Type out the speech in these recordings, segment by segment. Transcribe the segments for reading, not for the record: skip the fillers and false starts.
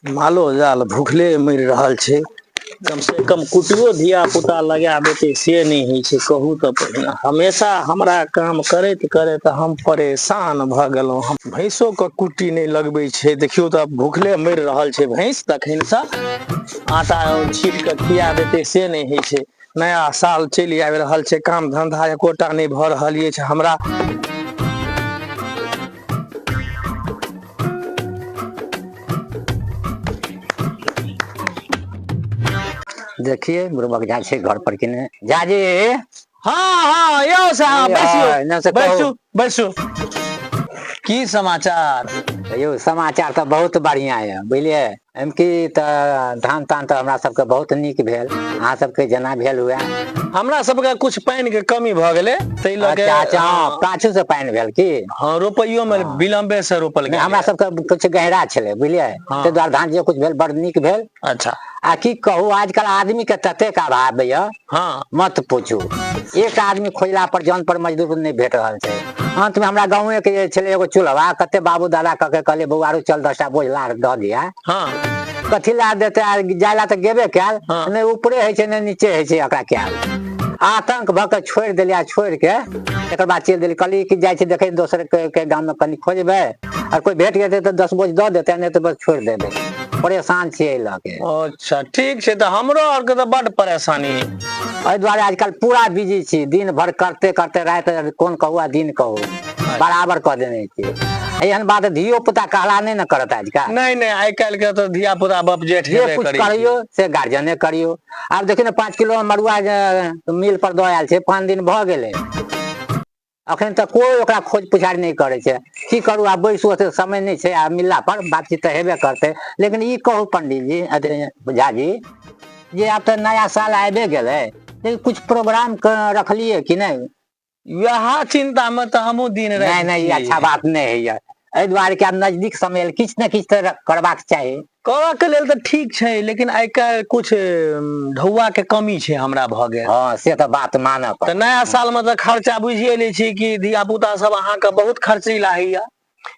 मालो जाल भूखले मरि रहल छै। कम से कम कुटियो धिया पुता लगा देतै से नहि होइ छै। कहू तऽ पहिने हमेशा हमरा काम करैत करैत हम परेशान भऽ गेलहुँ। हम भैंसोके कुट्टी नहि लगबै छै। देखियौ तऽ भूखले मरि रहल छै भैंस। तखनसँ आटा छीट कऽ खिया देतै से नहि होइ छै। नया साल चलि आबि रहल छै, काम धंधा एकोटा नहि भऽ रहल अछि हमरा। देखिए बुढ़बक झा छै घर पर कि नहि। झा जी। हाँ हाँ यौ साहब, बैसियौ। एने से कहू। बैसू बैसू, की समाचार? यौ समाचार तऽ बहुत बढ़िया यऽ, बुझलियै। एम की तऽ धान तान तऽ हमरा सबके बहुत नीक भेल, अहाँ सबके जेना भेल हुए। हमरा सबके कुछ पानि के कमी भऽ गेलै ताहि लऽ के। अच्छा अच्छा, हँ, पाछू से पानि भेल की? हँ, रोपैयो मे विलम्बे से रोपल नहि गेल। हमरा सबके कुछ गहरा छलै, बुझलियै। ताहि दुआरे धान जे कुछ भेल बड़ नीक भेल। अच्छा। आ की कहू, आजकल आदमी के ततेक अभाव यऽ, मत पूछू। एक आदमी खोजला पर जन पर मजदूर नहि भेट रहल छै। अंत में हमरा गाँवे के जे छलै एगो चूल्हा, कते बाबू दादा कह के कहलियै, बौआ रो चल 10टा बोझ ला दऽ दिया। कथी ला देते? आ जाय ला तऽ गेबे कयल। नहि ऊपरे होइ छै, नहि नीचे होइ छै। एकरा कयल आतंक भऽ के छोड़ि देलियै। आ छोड़ि के तकर बाद चलि देलियै। कहलियै कि जाइ छी देखै दोसर के गाम मे कनि खोजबै, आ कोइ भेट जेतै तऽ 10 बोझ दऽ देतै, नहि तऽ बस छोड़ि देबै। परेशान छियै एहि लऽ के। अच्छा ठीक छै। तऽ हमरो आरके तऽ बड परेशानी। एहि दुआरे आजकल पूरा बिजी छी, दिन भर करते करते राति कोन कहू आ दिन कहू बराबर कऽ देने छी। एहन बात धियो पुता कहला नहि ने करत आजकल। नहि नहि, आइ काल्हि के तऽ धिया पुता बाप जेठ जे हेबे कुछ करै छै। करियो से गार्जियने करियो। आब देखियौ ने, 5 किलो मड़ुआ जे मिल पर दऽ आयल छै, 5 दिन भऽ गेलै, अखन तक कोइ ओकरा खोज पुछारि नहि करै छै। की करू, आब बैसू, ओते समय नहि छै। आ मिलला पर बातचीत तऽ हेबे करतै। लेकिन ई कहू पंडीजी, अथी झा जी, जे आब तऽ नया साल आबि गेलै, लेकिन कुछ प्रोग्राम रखलियै कि नहि? इएह चिंता मे तऽ हमहूँ दिन राति नहि नहि, ई छी। अच्छा बात नहि होइया। एहि दुआरे कि आब नजदीक समय आयल, किछु ने किछु तऽ करबाक चाही। करऽ के लेल तऽ ठीक छै, लेकिन आइ काल्हि कुछ ढौआ के कमी छै हमरा भऽ गेल। हँ, से तऽ बात मानऽ तऽ पड़त। नया साल मे तऽ खर्चा बुझिए लै छी कि धिया पुता सब अहाँके बहुत खर्चीला होइया।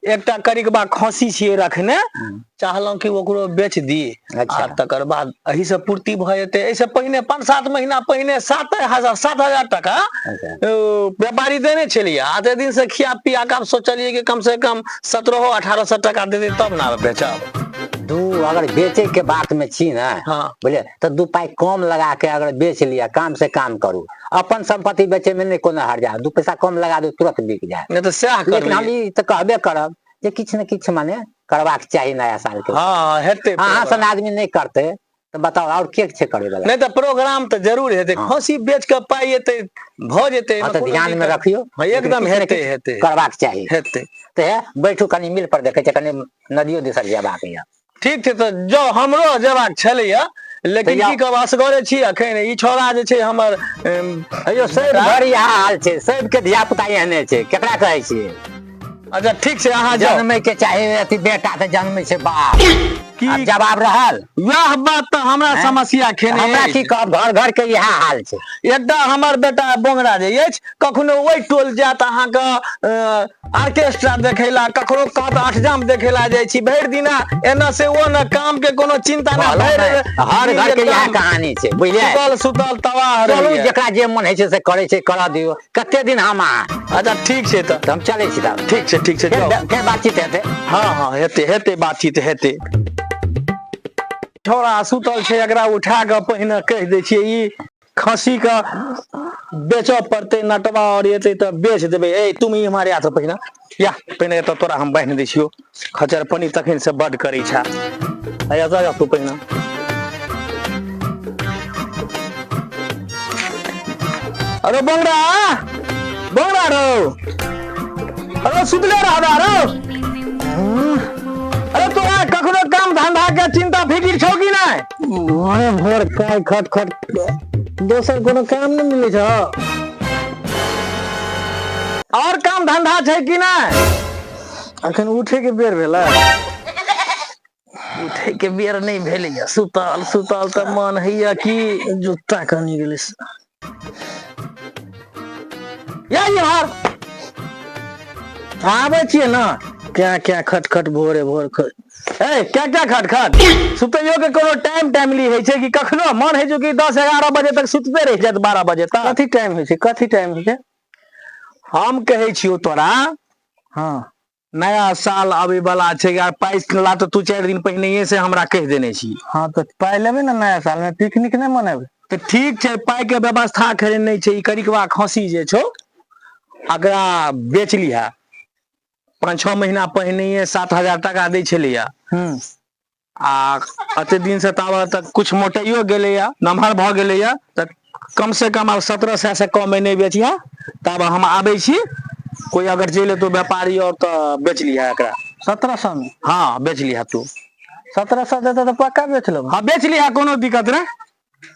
एकटा करिकबा खसी छियै रखने, चाहलहुँ कि ओकरो बेच दी। आ तकर बाद एहि से पूर्ति भऽ जेतै। एहिसँ पहिने 5-7 महीना पहिने 7,000 टका व्यापारी देने छलियै। आ ताहि दिन से खिया पिया के आब सोचलियै कि कम से कम 1700-1800 टका देतै तब ने बेचब। दू अगर बेचे के बात में छी ने, बुझलियै, तऽ 2 पाइ कम लगा के अगर बेच लिअ, काम से काम करू। अपन संपत्ति बेचे में नहि कोनो हर्जा, 2 पैसा कम लगा दू तुरंत बिक जाए। नहि तऽ सएह लेकिन हम करबै। ई तऽ कहबे करब जे किछु ने किछु माने करबाक चाही नया साल के। हँ, हेतै अहाँ सन प्रोग्राम। आदमी नहि करतै तऽ बताउ आओर के छै करे वाला? नहि तऽ प्रोग्राम तऽ जरूर हेतै। खसी बेच के पाइ एतै भऽ जेतै, हँ एहिमे तऽ कोनो ध्यान में दिक्कत। रखियौ। हँ, लेकिन एकदम किछु ने हेतै किछु हेतै करबाक चाही। हेतै। तऽ हे बैठू, कनि मिल पर देखै छियै, कनि नदियो दिसर जेबाक यऽ। ठीक छै, तऽ जाउ, हमरो जेबाक छलैया, लेकिन की कहब, असगरे छी अखन। ई छौड़ा जे छै हमर अयो सब बेटा। घर इएह हाल छै, सबके धिया पुता एहने छै, केकरा कहै छियै? अच्छा ठीक छै, अहाँ जाउ। जन्मै के चाही अथी बेटा तऽ जन्मै छै बाप। की आब जवाब रहल? वएह बात तऽ हमरा समस्या खेने हमरा की अछि। कहब, घर घर के इएह हाल छै। एकटा हमर बेटा बोंगरा जे अछि, कखनो ओहि टोल जायत अहाँके ऑर्केस्ट्रा देखैला, ककरो कहत अठजाम देखैला जाइ छी। भरि दिना एना से ओ न, काम के कोनो चिंता ना। कहलहुँ भरि ने, हर दिन घर के इएह एकदम कहानी छै, बुझलियै। सुतल सुतल तबाह चलू, रहैया। जेकरा जे मन होइ छै से करै छै, करऽ दियौ। कते दिन हम अहाँ। अच्छा ठीक छै तऽ तऽ हम चलै छी तब। ठीक छै, ठीक छै, फेर जाउ। फेर बातचीत हेतै। हँ हँ, हेतै हेतै, बातचीत हेतै। छौड़ा सुतल छै, एकरा उठा कऽ पहिने कहि दै छियै, ई खसी के बेचऽ पड़तै। नटवा और एतै तऽ बेच देबै। ए तुम ई हमारे हाथ पहिने या पहिने एतऽ तोरा हम बान्हि दै छियौ। खचरपनी तखन से बड करै छै। एतऽ जा तू पहिने। अरे बंगड़ा, बंगड़ा रो, अरे सुतले रहबा रो? अरे तोरा कखनो काम धंधा के चिंता फिकिर छौ कि नहि? भोरे भोर काय खट खट, दोसर कोनो काम नहि मिलै छौ? और काम धंधा छै कि नहि? अखन उठे के बेर भेलै? उठे के बेर नहि भेलैया। सुतल सुतल तऽ मन होइया कि जूता कनि गेलै। या यार, आबै छियै ने। क्या क्या खट खट भोरे भोर ए क्या क्या खट खट सुतैयो के कोनो टाइम टाइमली होइ छै कि कखनो मन होइ छै कि 10 11 बजे तक सुतते रहि जायत 12 बजे तक? कथी टाइम होइ छै, कथी टाइम होइ छै? हम कहै छियौ तोरा। हँ। नया साल आबै वाला छै यार, पाइ ला तऽ तू 4 दिन पहिनैये से हमरा कहि देने छी। हँ तऽ पाइ लेबै ने, नया साल में पिकनिक नहि मनेबै? तऽ ठीक छै, पाइ के व्यवस्था खरे नहि छै। ई करिकवा खसी जे छौ अकरा बेच लिहा, 5-6 महीना पहिनैये 7000 टाका दै छलैया। आ एते दिन से ताबत तक कुछ मोटाइयो गेलैया, नमहर भऽ गेलैया, तऽ कम से कम आब 1700 से कम नहि बेचिहा। तब हम आबै छी, कोई अगर चलि एतौ व्यापारी और तऽ बेच लिहा एकरा। 1700 में? हँ, बेच लिहा तू। 1700 देतै तऽ पक्का बेच लेबै? हँ, बेच लिहा, कोनो दिक्कत नहि।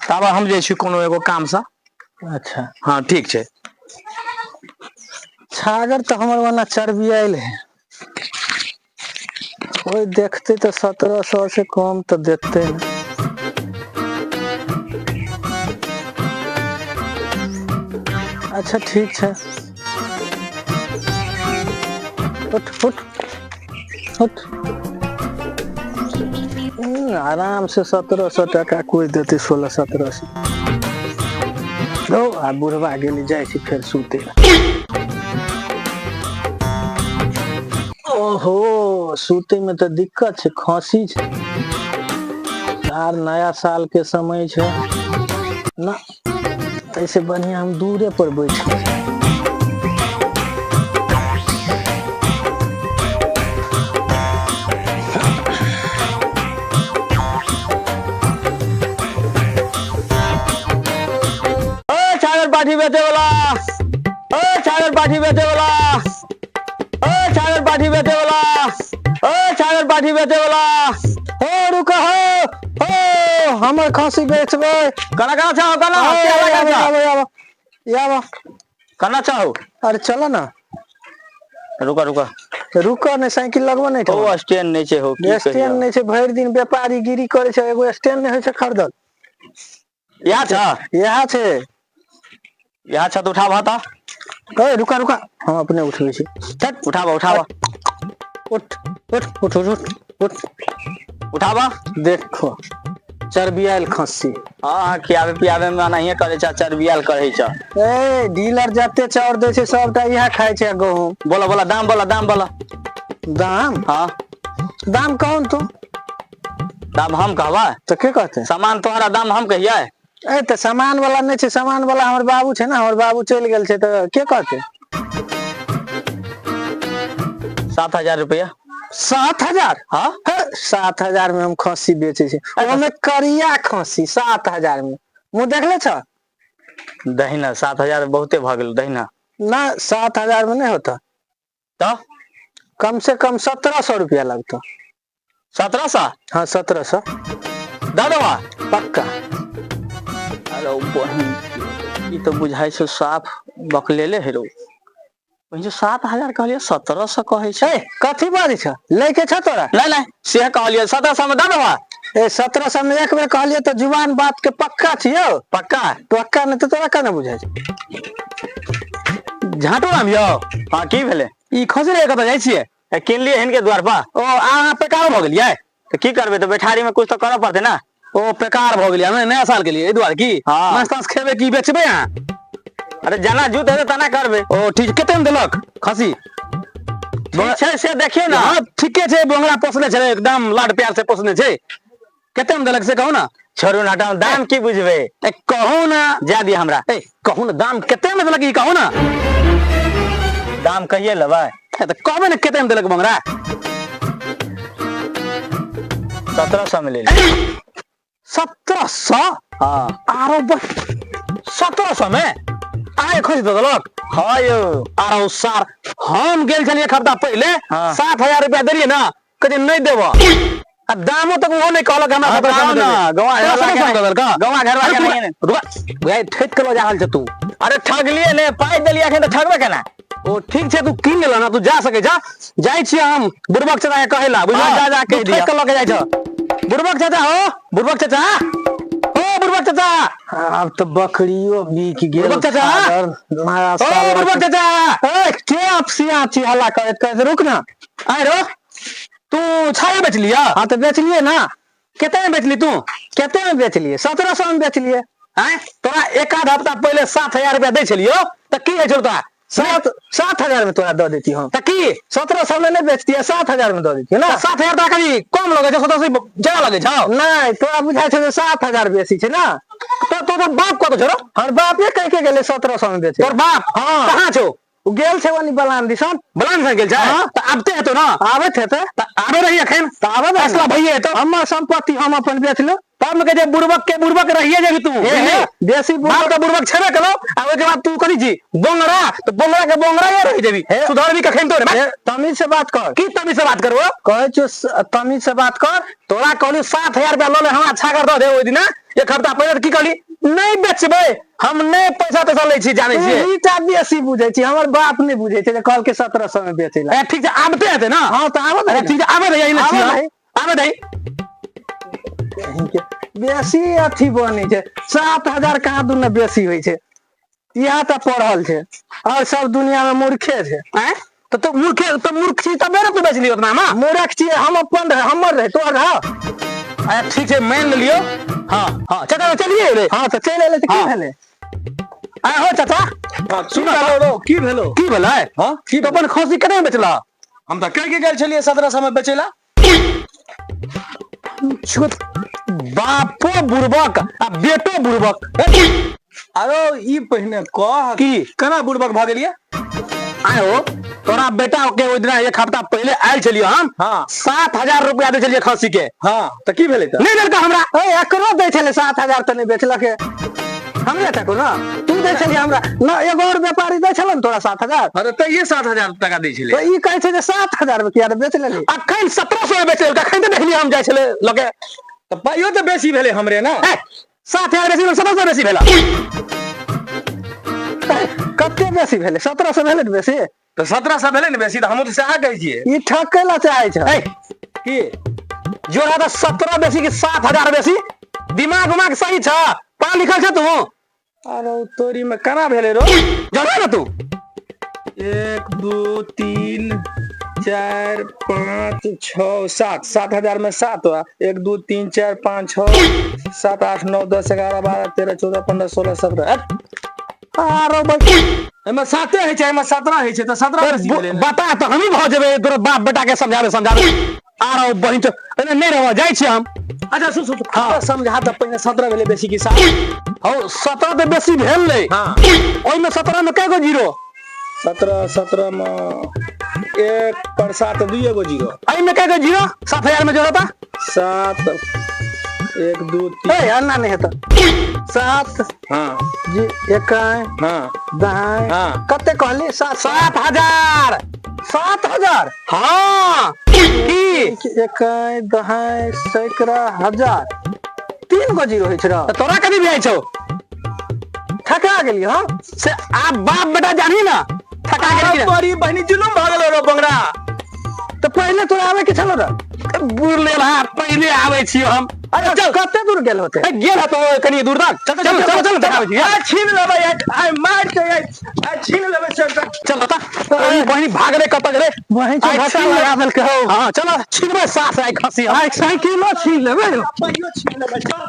तब हम जाइ छी कोनो एगो काम से। अच्छा। हँ, ठीक छै। छागर तऽ हमर ओना चर्बियायल है, कोई देखते तऽ 1700 से कम तऽ देते ने। अच्छा ठीक छै, उठ उठ उठ। आराम से 1700 टका कोई देते, 1600-1700। लो आ बुढ़वा गेली, जाइ छी फेर सुते। ओहो, सुते में तऽ दिक्कत छै, खांसी छै आर नया साल के समय छै ना, ऐसे बढ़िया हम दूरे पर बैठ। ओ छागर पाठी बेचे वाला, ओ छागर पाठी बेचे वाला, ओ छागर पाठी बेचे वाला, ओ छागर पाठी बेचे वाला। ओ रुको हो, ओ हमर खांसी बेचबै? कना कना चाहो, कना आबो आबो आबो आबो। कना चाहो? अरे चलो ना। रुका रुका। रुको ने, साइकिल लगबो नहीं। ओ स्टैंड नहीं छै हो की? स्टैंड नहीं छै। भरि दिन व्यापारी गिरी करे छै, एगो स्टैंड नहीं होइ छै खरीदल। यहाँ छ? इएह छै। यहाँ छ तऽ उठाबह तऽ। ए रुका रुका, हम अपने उठबै छी। चल, उठाबह उठाबह। उठ उठ उठ उठ उठ उठ। उठाबह। देखो, चर्बियायल खस्सी। हाँ हाँ, खियाबे पियाबे में एनाहिए करे छ, चर्बियाल करे छ। ए डीलर जते चाउर दै छै सबटा इएह खाइ छै गहूम। बोला बोला दाम, बोला दाम बोला। दाम? हाँ। दाम कहून तू। दाम हम कहबा? तऽ के कहते? सामान तोहरा, दाम हम कहियै? ए तऽ सामान वाला नहि छै, सामान वाला हमर बाबू छै ने, हमर बाबू चलि गेल छै तऽ के कहते? 7000 रुपया। 7000? हाँ। हे, 7000 में हम खस्सी बेचै छी, ओहिमे करिया खस्सी 7000 में। मुँह देखले छ? दहिना, 7000 बहुते भऽ गेल, दहिना। ना, 7000 में नहीं होता। तऽ? कम से कम 1700 रुपया लगता। 1700? हाँ, 1700। दऽ देबा? पक्का। अरे बहिन, ई तऽ बुझाइ छै साफ बकलेले है रौ। बहिन, 7000 कहलियै, 1700 कहै छै। ए कथी बाजै छ? लैके छ तोरा? नहि नहि, से कहलियै 1700 में दऽ देबा। ए 1700 में एक बेर कहलियै तऽ जुबान बात के पक्का छियौ। पक्का। पक्का, नहि तऽ तोरा केना बुझाइ छै? झाटू राम यौ। हाँ, की भेलै? ई खसि रहे, कतऽ जाइ छियै? किनलियै हिनके द्वार पर। ओ अहाँ बेकार भऽ गेलियै तऽ की करबै? तऽ बैठारी में कुछ तऽ करऽ पड़तै ने। ओ बेकार भऽ गेलियै ने नया साल के लिए, एहि दुआरे की? हाँ। नाश्ता खेबै की बेचबै अहाँ? अरे जेना जूत हेतै तेना करबै। ओ ठीक, कते में देलक खसी? ठीक छै, से देखियौ ने। हाँ ठीके छै, बोंगरा पोसने छै, एकदम लाड प्यार से पोसने छै। कते में देलक से कहू ना। छोड़ू ना, हटाउ, दाम की बुझबै? ए कहू ना। जा दिअ हमरा। ए कहू ना, दाम कते में देलक ई कहू ना। दाम कहिए लेबै? ए, तऽ कहबै ने कते में देलक बोंगरा। 1700 में ले ली। 1700? हाँ। आरो 1700 में आय खोज दऽ देलक? हाँ यौ। आरो सार, हम गेल छलियै एक हफ्ता पहिले। हाँ। 7000 रुपया देलियै ना, कहै नहि देबऽ, आ दामो तक ओहो नहि कहलक हमरा। हाँ, 1700 में बताउ ना, देबै। गवाँ तोरा घरवाला 1700 में दऽ देलक? गवाँ घरवाला अरे के तू नहीं ने। रुका, भाई, ठकि के लऽ जा रहल छ तू। अरे ठगलियै ने, पाइ देलियै अखन तऽ ठगबै केना? ओ ठीक छै, तू कीन लेलह ना, तू जा सकै छ। जाइ छियै हम बुड़बक चाचा के कहै ला, बुझल? हाँ, जा, जा, तू कहि दिअ। ठकि के लऽ के जाइ छ। बुड़बक चाचा हो, बुड़बक चाचा हो। बुढ़बक चाचा। आब तऽ बकरियो बिक गेल। बुढ़बक चाचा? छागर, नया ओ साल। बुढ़बक चाचा। ए, के अपसिया छी हल्ला करैत करैत? रुक ना। आय रो, तू छाया बेचलिया? हाँ, तऽ बेचलिए ना। कते में बेचली तू? कते में बेचलिए? 1700 में बेचलिए। आय, तोरा एक आध हफ्ता पहिले 7000 रुपया दै छलियो तऽ की होइ छौ तोरा? 7000 में तोरा दऽ देती हम। तऽ की? 1700 में नहीं बेचती है, 7000 में दऽ देती है ना। 7000 तोरा कनी कम लगै छौ, 1700 ज्यादा लगै छौ? नहीं, तोरा बुझाइ छौ जे 7000 बेसी छै ना। तो तोर बाप कत छौ रो? हमर बापे कहि के गेलै 1700 में बेचे। तोर बाप? हाँ। कहाँ छौ? ओ गेल छै ओनी बलान दिसन। बलान दिसन गेल छै? हाँ। तऽ आबते हेतौ ना? आबैत हेतै। तऽ आबे रही एखन। तऽ आबे दही। फैसला भइए हेतौ। हमर संपत्ति हम अपन बेच लेब। तब ने कहै छै बुड़बक के बुड़बक रहिए जेबही तू। हे, हे, बेसी बाप तऽ बुड़बक छेबे केलौ, आ ओहिके बाद तू कथी छी? बोंगरा, तऽ बोंगरा के बोंगरा ये रहि जेबही। हे। सुधरबी कखन तो रे? हे, तमीज से बात कर। की तमीज से बात करबो? कहै छियौ तमीज से बात कर। तोरा कहली 7000 रुपया लऽ ले, हमरा छागर दऽ दे ओहि दिना एक हफ्ता पहिले, तऽ की कहली? नहि बेचबै हम, नहि पैसा तैसा लै छी, जानै छियै। तू टा बेसी बुझै छी, हमर बाप नहि बुझै छै जे कहलकै 1700 में बेचै ला। ए, ठीक छै, आबते हेतै ना? हाँ, तऽ आबऽ अरे दही। ठीक छै, आबे दही, एने आबऽ छियै। दही। आबे दही। बेसी अथी बनै छै, 7000 कहाँ दुने बेसी होइ छै। इएह तऽ पढ़ल छै और सब दुनिया में मूर्खे छै। आँय, तऽ तू मूर्खे तऽ मूर्ख छी तबे ने तू बेचली ओतना मे। मूर्ख छियै हम, अपन रहै, हमर रहै, तोहर रह? अच्छा ठीक छै, मान लेलियौ। हाँ हाँ चाचा, चलिए रे। हाँ, तऽ चलि एलै तऽ की हाँ। भेलै? आय हो चाचा, सुन रो, की भेलो? की भेलै? हाँ? की अपन खसी कते मे बेचला? हम तऽ कहि के गेल छलियै 1700 मे बेचै ला। छोट बापो बुड़बक आ बेटो बुड़बक। अरे ई पहिने कह की? केना बुड़बक भऽ गेलियै? आय हो, तोरा बेटा के ओहि दिना एक हफ्ता पहिले आयल छलियै हम। हाँ। 7000 रुपया दै छलियै खसी के। हाँ, तऽ की भेलै? तऽ नहि देलकै हमरा। ए, एकरो दै छलै 7000 तऽ नहि बेचलकै। हमरे तक ना तू दै छलियै हमरा ना, एगो और व्यापारी दै छलै ने तोरा 7000। अरे तैये 7000 टका दै छलै। तऽ ई कहै छै जे 7000 मे किया ने बेच लेली? अखन 1700 मे बेच लेलकै, अखन तऽ देखलियै हम जाइ छलै लगे। तऽ पाइयो तऽ बेसी भेलै हमरे ना। ए, 7000 बेसी भेल, 1700 बेसी भेल। कते बेसी भेलै? 1700 भेलै ने बेसी? तऽ 1700 भेलै ने बेसी, तऽ हमहूँ तऽ सएह कहै छियै। ई ठकै ला चाहै छै। ए, की? जोड़ा तऽ 17 बेसी कि 7000 बेसी? दिमाग उमाग सही छ? पढ़ल लिखल छ तू? अरे तोरी में केना भेलै रो? जोड़ा ने तू। 1 2 3 4 5 6 7, 7000 में 7 हुआ। 1 2 3 4 5 6 7 8 9 10 11 12 13 14 15 16 17। आरो बच्ची एहिमे 7 होइ छै, एहिमे 17 होइ छै, तऽ 17 बेसी भेलै ने। बता तऽ हमही भऽ जेबै तोरा बाप बेटा के समझाबे समझाबे। आरो बहिन चो एने नहि रहब, जाइ छी हम। अच्छा सुन सुन, हाँ समझा तऽ पहिने, 17 भेलै बेसी कि 7? हौ, 17 तऽ बेसी भेल नै। हाँ। ओहिमे 17 मे कए गो जीरो? 17, 17 मे 1 पर 7, 2 गो जीरो। एहिमे कए गो जीरो? 7000 मे जोड़ता। 7, 1 2 3। ए, एना नहि हेतौ। 7 हाँ। जी 21। हाँ। दहाइ। हाँ। कते कहली? 7 7000। 7000? हाँ, की? 21 दहाइ सैकड़ा हजार, 3 गो जीरो होइ छै तऽ तोरा कथी बुझाइ छौ? थका गेलियै हम। से आब बाप बेटा जानी ना थका गेली। तोरी बहिनी जुलुम भऽ गेलो रो बंगरा। तऽ पहिले तोरा आबै के छलो रे। बुढ़ लेल हा, पहिले आबै छियो हम। अरे चल। कते दूर गेल होते? ए, गेल हतो कनी दूर तक। चल चल चल चल, देखाबै छी। आ छीन लेबै, आइ मारि के आइ छीन लेबै सबटा। चल बता, ई बहिनी भागले कतऽ गेलै? बहिन आइ घाटा छीन लगा देलकै हौ। हाँ, चलो छिनबै सास आइ खसी हम। आइ साइकिलो छीन लेबै। पाइयो छीन लेबै, चल।